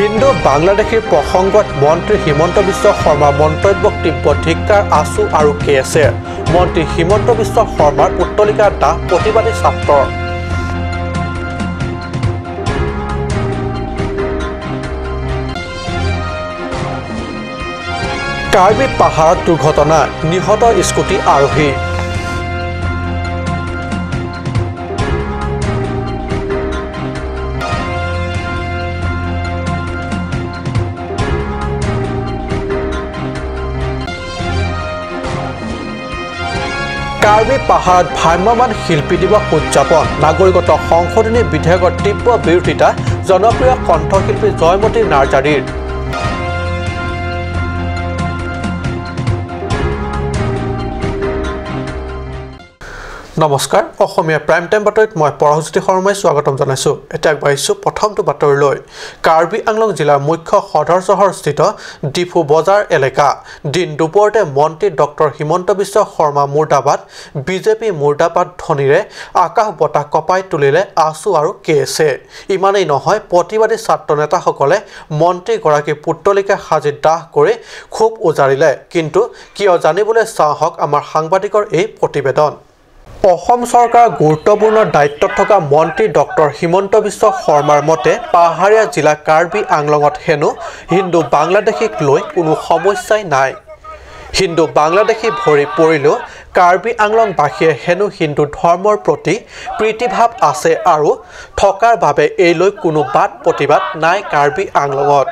হিন্দু বাংলাদেশীৰ প্ৰসংগত মন্ত্ৰী হিমন্ত বিশ্ব শৰ্মাৰ মন্তব্যক তীব্ৰ ধিক্কাৰ আছু আৰু কে এছ এ। মন্ত্ৰী হিমন্ত বিশ্ব শৰ্মাৰ পুত্তলিকা দাহ প্ৰতিবাদী ছাত্ৰৰ। কাৰ্বি পাহাৰত দুৰ্ঘটনা, নিহত স্কুটি আৰোহী। কাৰ্বি পাহাৰত ভ্ৰাম্যমাণ শিল্পী দিৱস উদযাপন। নাগৰিকত্ব সংশোধনী বিধেয়কৰ তীব্ৰ বিৰোধিতা জনপ্ৰিয় কণ্ঠশিল্পী জয়মতী নাৰ্জাৰীৰ। নমস্কাৰ, অসমীয়া প্ৰাইম টাইম বাতৰিত মই পৰশজ্যোতি শৰ্মাই স্বাগতম জনাইছোঁ। এতিয়া আগবাঢ়িছোঁ প্ৰথমটো বাতৰিলৈ। কাৰ্বি আংলং জিলাৰ মুখ্য সদৰ চহৰস্থিত ডিফু বজাৰ এলেকা দিন দুপৰতে মন্ত্ৰী ডক্টৰ হিমন্ত বিশ্ব শৰ্মা মুৰ্দাবাদ, বিজেপি মুৰ্দাবাদ ধ্বনিৰে আকাশ বতাহ কঁপাই তুলিলে আছু আৰু কে এছ এ। ইমানেই নহয়, প্ৰতিবাদী ছাত্ৰ নেতাসকলে মন্ত্ৰীগৰাকীৰ পুত্তলিকা সাজি দাহ কৰি ক্ষোভ উজাৰিলে। কিন্তু কিয় জানিবলৈ চাওঁ আমাৰ সাংবাদিকৰ এই প্ৰতিবেদন। অসম চৰকাৰৰ গুৰুত্বপূৰ্ণ দায়িত্বত থকা মন্ত্ৰী ডক্টৰ হিমন্ত বিশ্ব শৰ্মাৰ মতে পাহাৰীয়া জিলা কাৰ্বি আংলঙত হেনো হিন্দু বাংলাদেশীক লৈ কোনো সমস্যাই নাই। হিন্দু বাংলাদেশী ভৰি পৰিলেও কাৰ্বি আংলংবাসীয়ে হেনো হিন্দু ধৰ্মৰ প্ৰতি প্ৰীতিভাৱ আছে আৰু থকাৰ বাবে এই লৈ কোনো বাদ প্ৰতিবাদ নাই কাৰ্বি আংলঙত।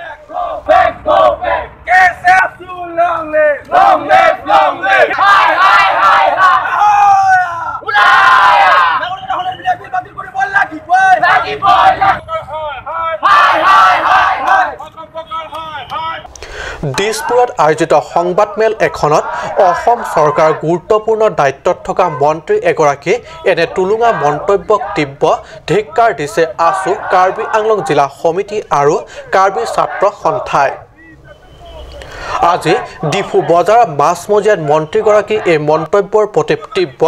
দিছপুৰত আয়োজিত সংবাদমেল এখনত অসম চৰকাৰৰ গুৰুত্বপূৰ্ণ দায়িত্বত থকা মন্ত্ৰী এগৰাকীয়ে এনে টুলুঙা মন্তব্যক তীব্ৰ ধিক্কাৰ দিছে আছু, কাৰ্বি আংলং জিলা সমিতি আৰু কাৰ্বি ছাত্ৰ সন্থাই। আজি ডিফু বজাৰৰ মাজমজিয়াত মন্ত্ৰীগৰাকীৰ এই মন্তব্যৰ প্ৰতি তীব্ৰ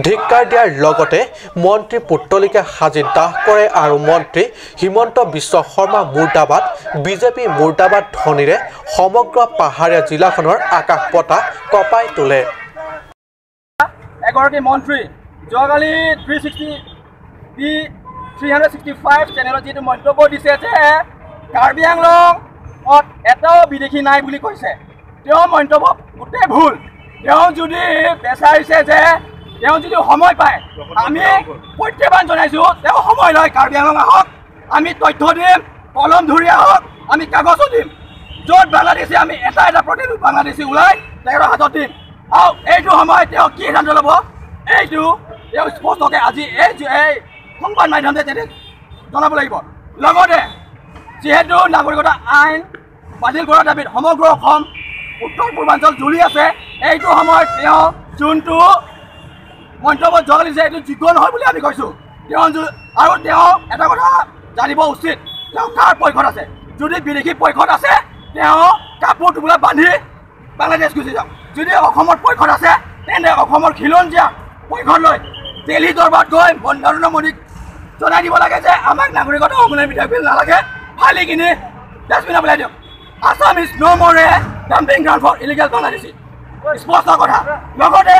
ধিক্কাৰ দিয়াৰ লগতে মন্ত্ৰী পুত্তলিকা সাজি দাহ কৰে আৰু মন্ত্ৰী হিমন্ত বিশ্ব শৰ্মা মুৰ্দাবাদ, বিজেপি মুৰ্দাবাদ ধ্বনিৰে সমগ্ৰ পাহাৰীয়া জিলাখনৰ আকাশ বতাহ কঁপাই তোলে। এগৰাকী মন্ত্ৰী যোৱাকালি 365 চেনেলত যিটো মন্তব্য দিছে যে কাৰ্বি আংলং এটাও বিদেশী নাই বুলি কৈছে, তেওঁ মন্তব্য গোটেই ভুল। তেওঁ যদি বিচাৰিছে যে তেওঁ যদি সময় পায়, আমি প্ৰত্যাহ্বান জনাইছোঁ, তেওঁ সময় লয় কাৰ্বি আংলং আহক, আমি তথ্য দিম, কলম ধৰি আহক, আমি কাগজো দিম, য'ত বাংলাদেশী আমি এটা এটা প্ৰতিটো বাংলাদেশী ওলাই তেওঁৰ হাতত দিম। আৰু এইটো সময় তেওঁ কি সিদ্ধান্ত ল'ব এইটো তেওঁ স্পষ্টকৈ আজি এই সংবাদ মাধ্যমতে জনাব লাগিব। লগতে যিহেতু নাগৰিকতা আইন বাতিল কৰাৰ দাবীত সমগ্ৰ অসম উত্তৰ পূৰ্বাঞ্চল জ্বলি আছে, এইটো সময়ত তেওঁ যোনটো মন্তব্য যোৱাকালি দিছে এইটো যোগ্য নহয় বুলি আমি কৈছোঁ। তেওঁ আৰু তেওঁ এটা কথা জানিব উচিত, তেওঁ কাৰ পক্ষত আছে। যদি বিদেশী পক্ষত আছে তেওঁ কাপোৰ টোপোলা বান্ধি বাংলাদেশ গুচি যাওক, যদি অসমৰ পক্ষত আছে তেন্তে অসমৰ খিলঞ্জীয়া পক্ষত লৈ দিল্লী দৰবাৰত গৈ নৰেন্দ্ৰ মোদীক জনাই দিব লাগে যে আমাক নাগৰিকত্ব সংশোধনী বিধেয়ক বিল নালাগে, ফালি কিনি ডাষ্টবিনত পেলাই দিয়ক। Assam is no more a dumping ground for illegal Bangladeshi, স্পষ্ট কথা। লগতে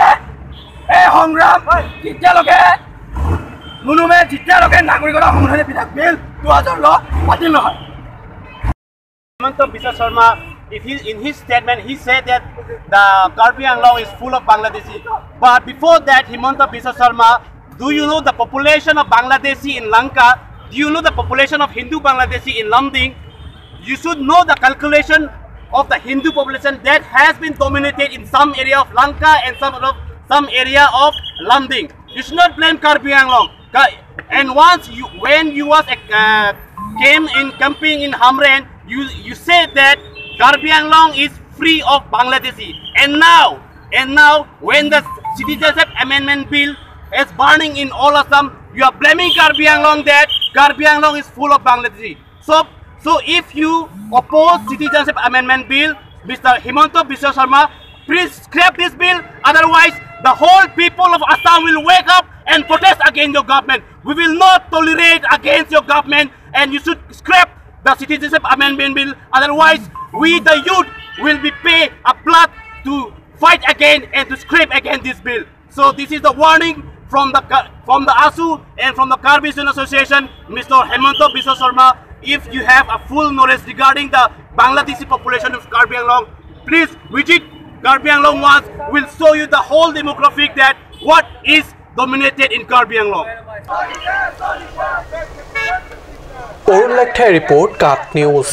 এই সংগ্ৰাম যেতিয়ালৈকে নুনুমে, যেতিয়ালৈকে নাগৰিকতা সংশোধনী বিধেয়ক বিল 2000 বাতিল নহয়। Himanta Biswa Sarma, in his statement, he said that the Karbi Anglong is full of Bangladeshi. But before that, Himanta Biswa Sarma, do you know the population of Bangladeshi in Lanka? Do you know the population of Hindu Bangladeshi in Lumding? You should know the calculation of the Hindu population that has been dominated in some area of Lanka and some area of Lumding. You should not blame Karbi Anglong. And once you, when you was came in camping in Hamren, you said that Karbi Anglong is free of Bangladeshi. And now when the Citizenship Amendment Bill is burning in all Assam, you are blaming Karbi Anglong that Karbi Anglong is full of Bangladeshi. So if you oppose Citizenship Amendment Bill, Mr. Himanta Biswa Sarma, please scrap this bill, otherwise the whole people of Assam will wake up and protest against your government. We will not tolerate against your government, and you should scrap the Citizenship Amendment Bill. Otherwise, we the youth will be pay a blood to fight again and to scrape against this bill. So this is the warning from the AASU and from the Karbi Student Association, Mr. Himanta Biswa Sarma. If you have a full knowledge regarding the Bangladeshi population of Karbi Anglong, please visit Karbi Anglong once. We'll show you the whole demographic that what is dominated in Karbi Anglong. Arun Lekthai report, Kaat News.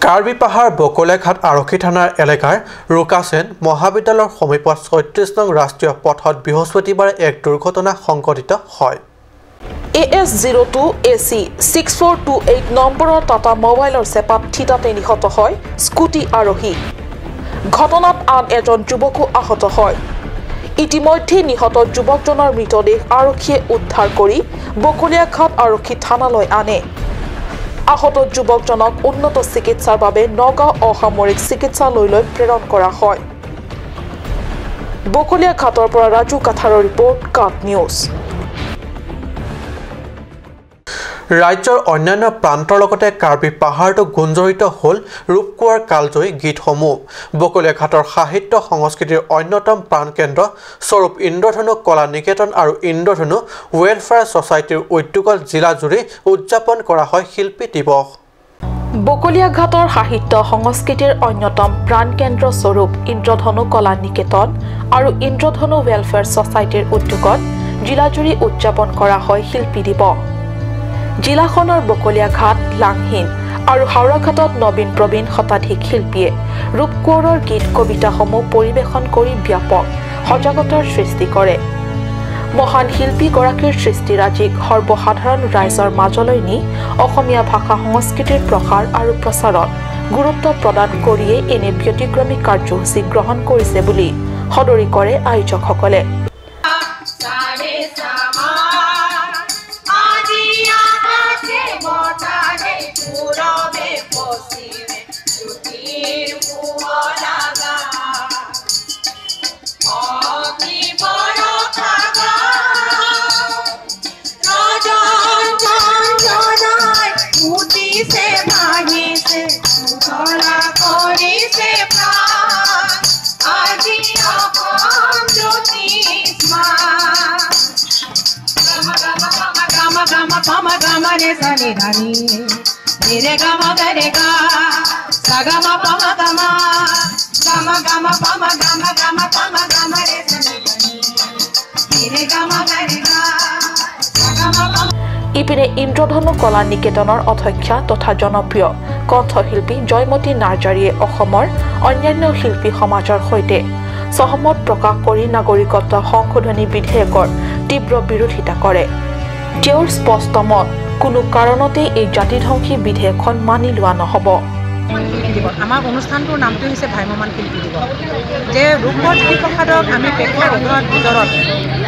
Karbi Pahar Bakoliaghat আৰক্ষী থানাৰ এলেকাৰ ৰোকাচেন মহাবিদ্যালয়ৰ সমীপত 36 নং ৰাষ্ট্ৰীয় পথত বৃহস্পতিবাৰে এক দুৰ্ঘটনা সংঘটিত হয়। AS 02 AC 6428 নম্বৰৰ টাটা মোবাইলৰ চেপাত থিতাতে নিহত হয় স্কুটি আৰোহী। ঘটনাত আন এজন যুৱকো আহত হয়। ইতিমধ্যে নিহত যুৱকজনৰ মৃতদেহ আৰক্ষীয়ে উদ্ধাৰ কৰি বকলীয়াঘাট আৰক্ষী থানালৈ আনে। আহত যুৱকজনক উন্নত চিকিৎসাৰ বাবে নগাঁও অসামৰিক চিকিৎসালয়লৈ প্ৰেৰণ কৰা হয়। বকলীয়াঘাটৰ পৰা ৰাজু কাথাৰৰ ৰিপৰ্ট, কাট নিউজ। ৰাজ্যৰ অন্যান্য প্ৰান্তৰ লগতে কাৰ্বি পাহাৰটো গুঞ্জৰিত হ'ল ৰূপকোঁৱৰ কালজয়ী গীতসমূহ। বকলীয়াঘাটৰ সাহিত্য সংস্কৃতিৰ অন্যতম প্ৰাণকেন্দ্ৰ স্বৰূপ ইন্দ্ৰধনু কলা নিকেতন আৰু ইন্দ্ৰধনু ৱেলফেয়াৰ ছ'চাইটিৰ উদ্যোগত জিলাজুৰি উদযাপন কৰা হয় শিল্পী দিৱস। বকলীয়াঘাটৰ সাহিত্য সংস্কৃতিৰ অন্যতম প্ৰাণকেন্দ্ৰ স্বৰূপ ইন্দ্ৰধনু কলা নিকেতন আৰু ইন্দ্ৰধনু ৱেলফেয়াৰ ছ'চাইটিৰ উদ্যোগত জিলাজুৰি উদযাপন কৰা হয় শিল্পী দিৱস। জিলাখনৰ বকলীয়াঘাট, লাংহিন আৰু হাওৰাঘাটত নবীন প্ৰবীণ শতাধিক শিল্পীয়ে ৰূপকোঁৱৰৰ গীত কবিতাসমূহ পৰিৱেশন কৰি ব্যাপক সজাগতাৰ সৃষ্টি কৰে। মহান শিল্পীগৰাকীৰ সৃষ্টিৰাজিক সৰ্বসাধাৰণ ৰাইজৰ মাজলৈ নি অসমীয়া ভাষা সংস্কৃতিৰ প্ৰসাৰ আৰু প্ৰচাৰত গুৰুত্ব প্ৰদান কৰিয়ে এনে ব্যতিক্ৰমী কাৰ্যসূচী গ্ৰহণ কৰিছে বুলি সদৰি কৰে আয়োজকসকলে। ইপিনে ইন্দ্ৰধনু কলা নিকেতনৰ অধ্যক্ষা তথা জনপ্ৰিয় কণ্ঠশিল্পী জয়মতী নাৰ্জাৰীয়ে অসমৰ অন্যান্য শিল্পী সমাজৰ সৈতে সহমত প্ৰকাশ কৰি নাগৰিকত্ব সংশোধনী বিধেয়কৰ তীব্ৰ বিৰোধিতা কৰে। তেওঁৰ স্পষ্ট মত, কোনো কাৰণতে এই জাতিধ্বংসী বিধেয়কখন মানি লোৱা নহ'ব। আমাৰ অনুষ্ঠানটোৰ নামটো হৈছে ভ্ৰাম্যমাণ শিল্পী দিৱস। যে ৰূপকোঁৱৰ জ্যোতিপ্ৰসাদক আমি প্ৰেক্ষাগৃহৰ ভিতৰত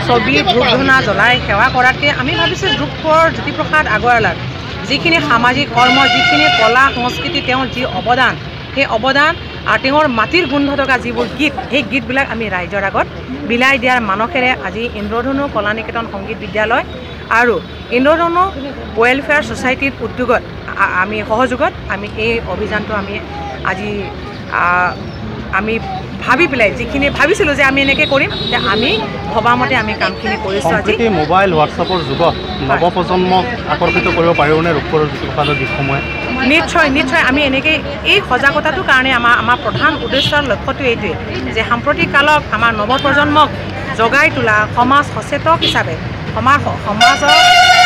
ছবি ধূপ ধূনা জ্বলাই সেৱা কৰাতকৈ আমি ভাবিছোঁ ৰূপকোঁৱৰ জ্যোতিপ্ৰসাদ আগৰৱালাৰ যিখিনি সামাজিক কৰ্ম, যিখিনি কলা সংস্কৃতি, তেওঁৰ যি অৱদান, সেই অৱদান আৰু তেওঁৰ মাটিৰ গোন্ধ থকা যিবোৰ গীত, সেই গীতবিলাক আমি ৰাইজৰ আগত বিলাই দিয়াৰ মানসেৰে আজি ইন্দ্ৰধনু কলা নিকেতন সংগীত বিদ্যালয় আৰু ইন্দ্ৰধনু ৱেলফেয়াৰ ছ'চাইটিৰ উদ্যোগত আমি সহযোগত আমি এই অভিযানটো আমি আজি আমি ভাবি পেলাই যিখিনি ভাবিছিলোঁ যে আমি এনেকৈ কৰিম, যে আমি ভবামতে আমি কামখিনি কৰিছোঁ। আজি মোবাইল হোৱাটছএপৰ যুগত নৱপ্ৰজন্মক আকৰ্ষিত কৰিব পাৰিবনে ৰূপকোঁৱৰ জ্যোতিপ্ৰসাদৰ গীতসমূহে? নিশ্চয় নিশ্চয়। আমি এনেকৈ এই সজাগতাটোৰ কাৰণে আমাৰ প্ৰধান উদ্দেশ্য লক্ষ্যটো এইটোৱে যে সাম্প্ৰতিক কালক আমাৰ নৱপ্ৰজন্মক জগাই তোলা, সমাজ সচেতক হিচাপে সমাজৰ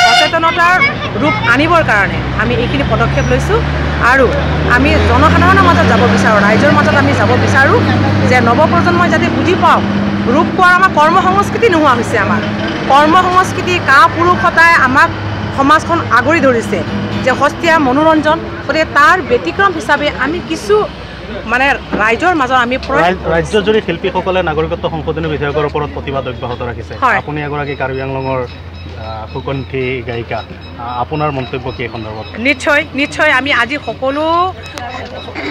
সচেতনতাৰ ৰূপ আনিবৰ কাৰণে আমি এইখিনি পদক্ষেপ লৈছোঁ। আৰু আমি জনসাধাৰণৰ মাজত যাব বিচাৰোঁ, ৰাইজৰ মাজত আমি যাব বিচাৰোঁ যে নৱপ্ৰজন্মই যাতে বুজি পাওক ৰূপকোঁৱৰ আমাৰ কৰ্ম সংস্কৃতি নোহোৱা হৈছে। আমাৰ কৰ্ম সংস্কৃতি কা পুৰুষতাই আমাক সমাজখন আগুৰি ধৰিছে যে সস্তীয়া মনোৰঞ্জন, গতিকে তাৰ ব্যতিক্ৰম হিচাপে আমি কিছু মানে ৰাইজৰ মাজত আমি ৰাজ্যজুৰি শিল্পীসকলে নাগৰিকত্ব সংশোধনী বিধেয়কৰ ওপৰত প্ৰতিবাদ অব্যাহত ৰাখিছে। আপুনি এগৰাকী কাৰ্বি আংলঙৰ সুকণ্ঠী গায়িকা, আপোনাৰ মন্তব্য কি এই সন্দৰ্ভত? নিশ্চয় নিশ্চয়। আমি আজি সকলো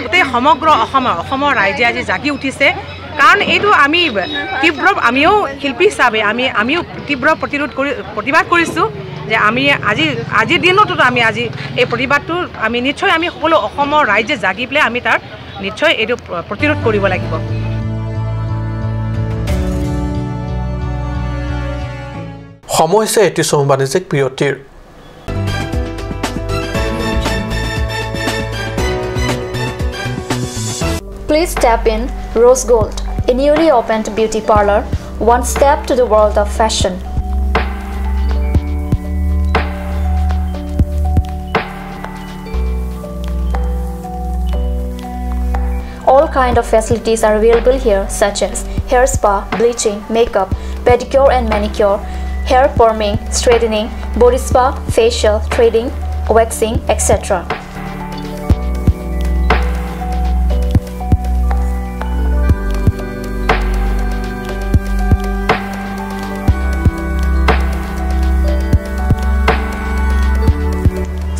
গোটেই সমগ্ৰ অসমৰ ৰাইজে আজি জাগি উঠিছে। কাৰণ এইটো আমি তীব্ৰ, আমিও শিল্পী হিচাপে আমিও তীব্ৰ প্ৰতিৰোধ কৰি প্ৰতিবাদ কৰিছোঁ যে আমি আজি আজিৰ দিনটোতো আমি আজি এই প্ৰতিবাদটো আমি নিশ্চয় আমি সকলো অসমৰ ৰাইজে জাগি পেলাই আমি তাৰ নিশ্চয় এইটো প্ৰতিৰোধ কৰিব লাগিব। সময় হৈছে এটি চমু বাণিজ্যিক বিৰতিৰ। Please tap in Rose Gold, a newly opened beauty parlor, one step to the world of fashion. All kind of facilities are available here, such as hair spa, bleaching, makeup, pedicure and manicure, hair perming, straightening, body spa, facial, threading, waxing, etc.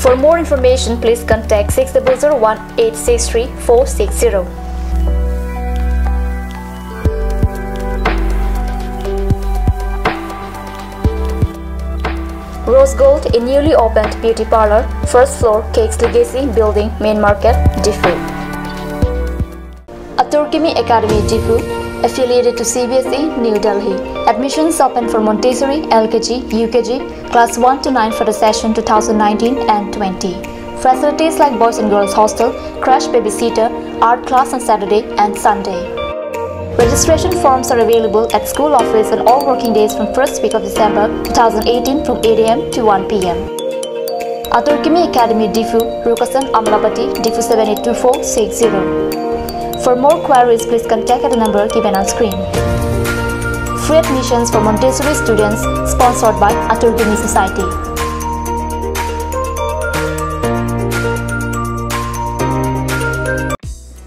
For more information, please contact 6001 863 460. Rose Gold, a newly opened beauty parlor, first floor, Cakes Legacy Building, Main Market, Diphu. Aturkimi Academy, Diphu, affiliated to CBSE, New Delhi. Admissions open for Montessori, LKG, UKG, class 1 to 9 for the session 2019 and 20. Facilities like boys and girls hostel, crash babysitter, art class on Saturday and Sunday. Registration forms are available at school office on all working days from 1st week of December 2018 from 8 am to 1 pm. Aturkimi Academy, Diphu, Rukasan, Amlapati, Diphu 782460. For more queries, please contact at the number given on screen. Free admissions for Montessori students sponsored by Aturkimi Society.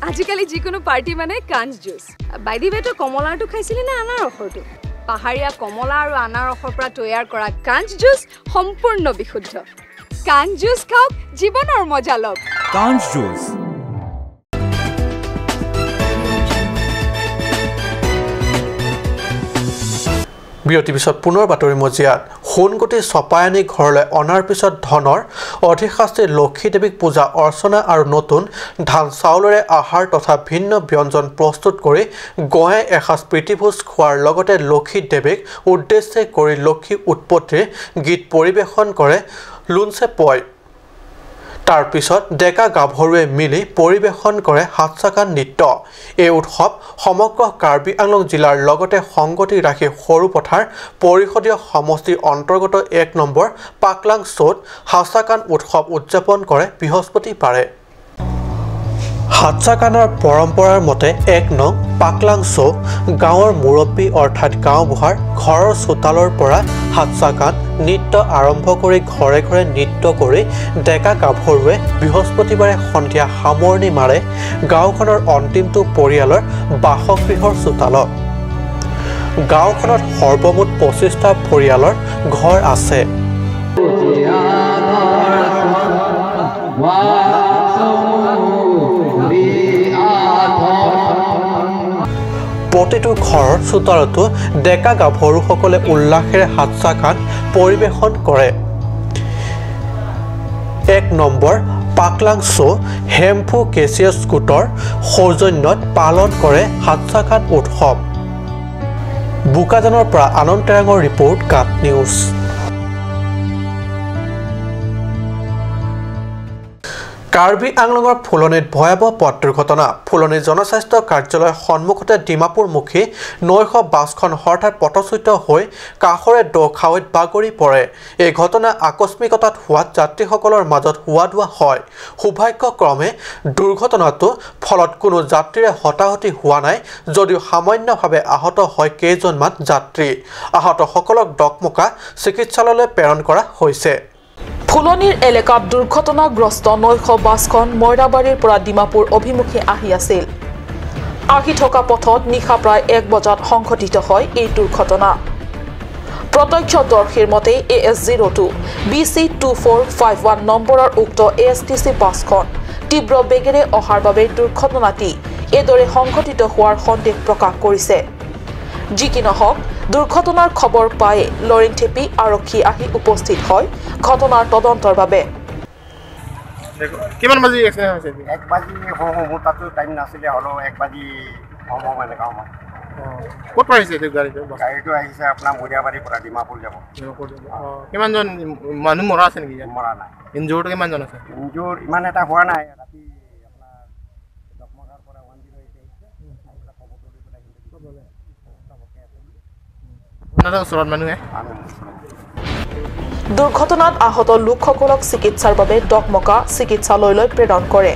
আজিকালি যিকোনো party মানে কাঞ্চ juice. By the ৱে, তই কমলাৰটো খাইছিলি নে আনাৰসৰটো? পাহাৰীয়া কমলা আৰু আনাৰসৰ পৰা তৈয়াৰ কৰা কাঞ্চ জুচ সম্পূৰ্ণ বিশুদ্ধ। কাঞ্চ জুচ খাওক, জীৱনৰ মজা লওক। কাঞ্চ জুচ। বিৰতিৰ পিছত পুনৰ বাতৰি মজিয়াত। সোণগুটি চপাই আনি ঘৰলৈ অনাৰ পিছত ধনৰ অধিশাস্ত্ৰী লক্ষী দেৱীক পূজা অৰ্চনা আৰু নতুন ধান চাউলেৰে আহাৰ তথা ভিন্ন ব্যঞ্জন প্ৰস্তুত কৰি গঞাই এসাঁজ প্ৰীতিভোজ খোৱাৰ লগতে লক্ষী দেৱীক উদ্দেশ্যে কৰি লক্ষী উৎপত্তিৰ গীত পৰিৱেশন কৰে লুঞ্চে পয়। তাৰ পিছত ডেকা গাভৰুৱে মিলি পৰিৱেশন কৰে হাতচাকান নৃত্য। এই উৎসৱ সমগ্ৰ কাৰ্বি আংলং জিলাৰ লগতে সংগতি ৰাখি সৰুপথাৰ পৰিষদীয় সমষ্টিৰ অন্তৰ্গত 1 নম্বৰ পাকলাং চ'ত হাতচাকান উৎসৱ উদযাপন কৰে বৃহস্পতিবাৰে। হাতচাকানৰ পৰম্পৰাৰ মতে 1 নং পাকলাং চৌ গাঁৱৰ মুৰব্বী অৰ্থাৎ গাঁওবুঢ়াৰ ঘৰৰ চোতালৰ পৰা হাতচাকান নৃত্য আৰম্ভ কৰি ঘৰে ঘৰে নৃত্য কৰি ডেকা গাভৰুৱে বৃহস্পতিবাৰে সন্ধিয়া সামৰণি মাৰে গাঁওখনৰ অন্তিমটো পৰিয়ালৰ বাসগৃহৰ চোতালত। গাঁওখনত সৰ্বমুঠ 25টা পৰিয়ালৰ ঘৰ আছে। প্ৰতিটো ঘৰৰ চোতালতো ডেকা গাভৰুসকলে উল্লাসেৰে হাতচাকান পৰিৱেশন কৰে। 1 নম্বৰ পাকলাং চৌ হেম্ফু কেচিয়াছ গোটৰ সৌজন্যত পালন কৰে হাতচাকান উৎসৱ। বোকাজানৰ পৰা আনন্দ টেৰাঙৰ ৰিপৰ্ট, কাপ নিউজ। কাৰ্বি আংলঙৰ ফুলনিত ভয়াৱহ পথ দুৰ্ঘটনা। ফুলনি জনস্বাস্থ্য কাৰ্যালয়ৰ সন্মুখতে ডিমাপুৰমুখী নৈশ বাছখন হঠাৎ পথচ্যুত হৈ কাষৰে দ খাৱৈত বাগৰি পৰে। এই ঘটনা আকস্মিকতাত হোৱাত যাত্ৰীসকলৰ মাজত হুৱাদুৱা হয়। সৌভাগ্যক্ৰমে দুৰ্ঘটনাটোৰ ফলত কোনো যাত্ৰীৰে হতাহতি হোৱা নাই যদিও সামান্যভাৱে আহত হয় কেইজনমান যাত্ৰী। আহতসকলক ডকমকা চিকিৎসালয়লৈ প্ৰেৰণ কৰা হৈছে। ফুলনিৰ এলেকাত দুৰ্ঘটনাগ্ৰস্ত নৈশ বাছখন ময়ৰাবাৰীৰ পৰা ডিমাপুৰ অভিমুখে আহি আছিল। আহি থকা পথত নিশা প্ৰায় 1 বজাত সংঘটিত হয় এই দুৰ্ঘটনা। প্ৰত্যক্ষদৰ্শীৰ মতে AS 02 BC 2451 নম্বৰৰ উক্ত ASTC বাছখন তীব্ৰ বেগেৰে অহাৰ বাবে দুৰ্ঘটনাটি এইদৰে সংঘটিত হোৱাৰ সন্দেহ প্ৰকাশ কৰিছে। যি কি নহওক, দুৰ্ঘটনাৰ খবৰ পাই লৰিংথেপি আৰক্ষী আহি উপস্থিত হয় ঘটনাৰ তদন্তৰ বাবে। কিমান বাজি এক্সিডেন্ট হৈছে? 1 বাজি মোৰ তাতো টাইম নাছিলে, হ'লেও 1 বাজি এনেকুৱা সময়। ক'ত পৰা আহিছে গাড়ীটো? গাড়ীটো আহিছে আপোনাৰ মৰিয়াবাৰীৰ পৰা ডিমাপুৰ যাব। কিমানজন মানুহ মৰা আছে নেকি? মৰা নাই। ইনজোৰটো কিমানজন আছে? ইনজোৰ ইমান এটা হোৱা নাই। ৰাতি আপোনাৰ ডকমকাৰ পৰা 108 আহিছে, খবৰটো দি পেলাই ওচৰত মানুহে। দুৰ্ঘটনাত আহত লোকসকলক চিকিৎসাৰ বাবে ডকমকা চিকিৎসালয়লৈ প্ৰেৰণ কৰে।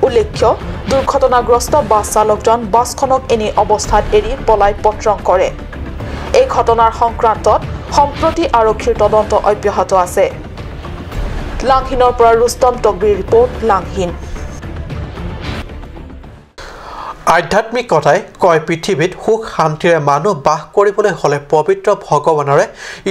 উল্লেখ্য, দুৰ্ঘটনাগ্ৰস্ত বাছ চালকজন বাছখনক এনে অৱস্থাত এৰি পলাই পত্ৰং কৰে। এই ঘটনাৰ সংক্ৰান্তত সম্প্ৰতি আৰক্ষীৰ তদন্ত অব্যাহত আছে। লাংহিনৰ পৰা ৰুস্তম টগৰীৰ ৰিপৰ্ট, লাংহিন। আধ্যাত্মিকতাই কয় পৃথিৱীত সুখ শান্তিৰে মানুহ বাস কৰিবলৈ হ'লে পবিত্ৰ ভগৱানৰে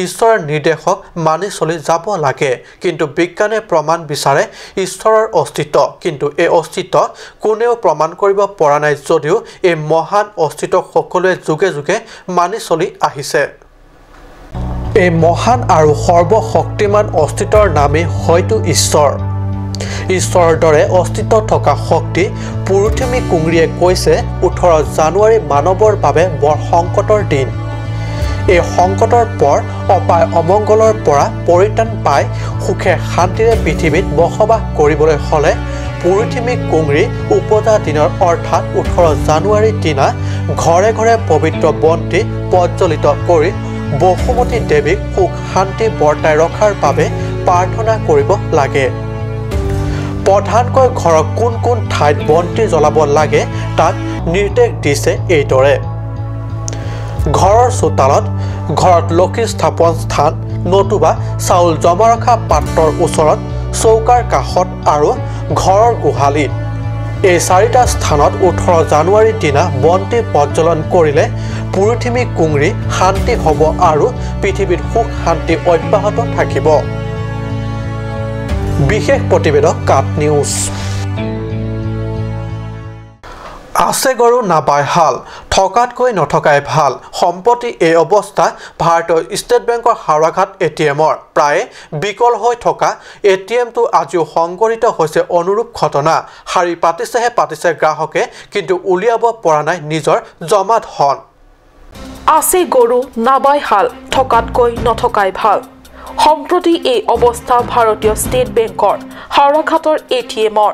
ঈশ্বৰৰ নিৰ্দেশক মানি চলি যাব লাগে। কিন্তু বিজ্ঞানে প্ৰমাণ বিচাৰে ঈশ্বৰৰ অস্তিত্ব, কিন্তু এই অস্তিত্ব কোনেও প্ৰমাণ কৰিব পৰা নাই যদিও এই মহান অস্তিত্ব সকলোৱে যুগে যুগে মানি চলি আহিছে। এই মহান আৰু সৰ্বশক্তিমান অস্তিত্বৰ নামেই হয়তো ঈশ্বৰ। ঈশ্বৰৰ দৰে অস্তিত্ব থকা শক্তি পুৰুথিমী কুংৰিয়ে কৈছে 18 জানুৱাৰী মানৱৰ বাবে বৰ সংকটৰ দিন। এই সংকটৰ পৰ অপায় অমংগলৰ পৰা পৰিত্ৰাণ পাই সুখে শান্তিৰে পৃথিৱীত বসবাস কৰিবলৈ হ'লে পুৰুথিমী কুংৰি উপজা দিনৰ অৰ্থাৎ 18 জানুৱাৰীৰ দিনা ঘৰে ঘৰে পবিত্ৰ বন্তি প্ৰজ্বলিত কৰি বসুমতী দেৱীক সুখ শান্তি বৰ্তাই ৰখাৰ বাবে প্ৰাৰ্থনা কৰিব লাগে। প্ৰধানকৈ ঘৰৰ কোন কোন ঠাইত বন্তি জ্বলাব লাগে তাক নিৰ্দেশ দিছে এইদৰে: ঘৰৰ চোতালত, ঘৰত লক্ষী স্থাপন স্থান নতুবা চাউল জমা ৰখা পাত্ৰৰ ওচৰত, চৌকাৰ কাষত আৰু ঘৰৰ গোহালিত। এই চাৰিটা স্থানত 18 জানুৱাৰীৰ দিনা বন্তি প্ৰজ্বলন কৰিলে পুৰুথিমী কুংৰি শান্তি হ'ব আৰু পৃথিৱীত সুখ শান্তি অব্যাহত থাকিব। বিশেষ প্ৰতিবেদক, কাট নিউজ। আছে গৰু নাপায় হাল, থকাতকৈ নথকাই ভাল। সম্প্ৰতি এই অৱস্থা ভাৰতীয় ষ্টেট বেংকৰ হাওৰাঘাট ATMৰ। প্ৰায়ে বিকল হৈ থকা ATMটো আজিও সংঘটিত হৈছে অনুৰূপ ঘটনা। শাৰী পাতিছেহে পাতিছে গ্ৰাহকে, কিন্তু উলিয়াব পৰা নাই নিজৰ জমা ধন। আছে গৰু নাবাই হাল, থকাতকৈ নথকাই ভাল। সম্প্ৰতি এই অৱস্থা ভাৰতীয় ষ্টেট বেংকৰ হাওৰাঘাটৰ ATMৰ।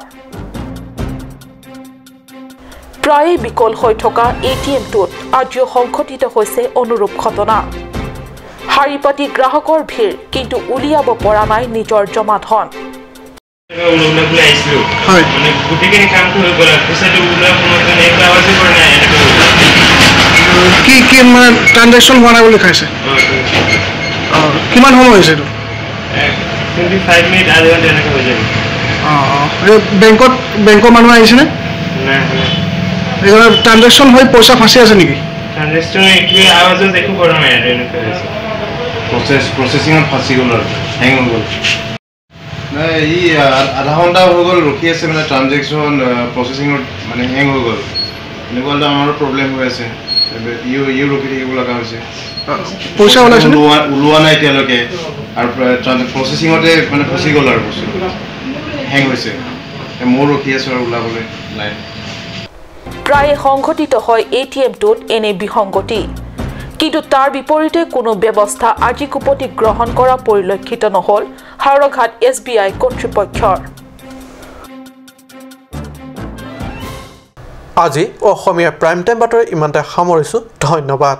প্ৰায়ে বিকল হৈ থকা ATMটোত আজিও সংঘটিত হৈছে অনুৰূপ ঘটনা। শাৰী পাতি গ্ৰাহকৰ ভিৰ, কিন্তু উলিয়াব পৰা নাই নিজৰ জমা ধন। কিমান সময় হৈছে এইটো? 25 মিনিট, আধা ঘণ্টা এনেকৈ হৈ যাব। বেংকত বেংকৰ মানুহ আহিছেনে? নাই। ট্ৰানজেকশ্যন হৈ পইচা ফাঁচি আছে নেকি? ট্ৰানজেকশ্যন আৱাজত একো কৰা নাই আৰু এনেকৈ হৈছে। প্ৰচেছিঙত ফাঁচি গ'ল আৰু হেং হৈ গ'ল। নাই, ই আধা ঘণ্টা হৈ গ'ল ৰখি আছে, মানে ট্ৰানজেকশ্যন প্ৰচেছিঙত মানে হেং হৈ গ'ল। এনেকুৱা হ'লে আমাৰো প্ৰব্লেম হৈ আছে, ইও ৰখি থাকিব লগা হৈছে। পইচা ওলাইছে ওলোৱা নাই এতিয়ালৈকে আৰু প্ৰচেছিঙতে মানে ফচি গ'ল আৰু বস্তুটো হেং হৈছে। ময়ো ৰখি আছোঁ আৰু ওলাবলৈ লাইন। প্ৰায়ে সংঘটিত হয় ATMটোত এনে বিসংগতি, কিন্তু তাৰ বিপৰীতে কোনো ব্যৱস্থা আজিকোপতি গ্ৰহণ কৰা পৰিলক্ষিত নহ'ল হাওৰাঘাট SBI কৰ্তৃপক্ষৰ। আজি অসমীয়া প্ৰাইম টাইম বাতৰি ইমানতে সামৰিছোঁ। ধন্যবাদ।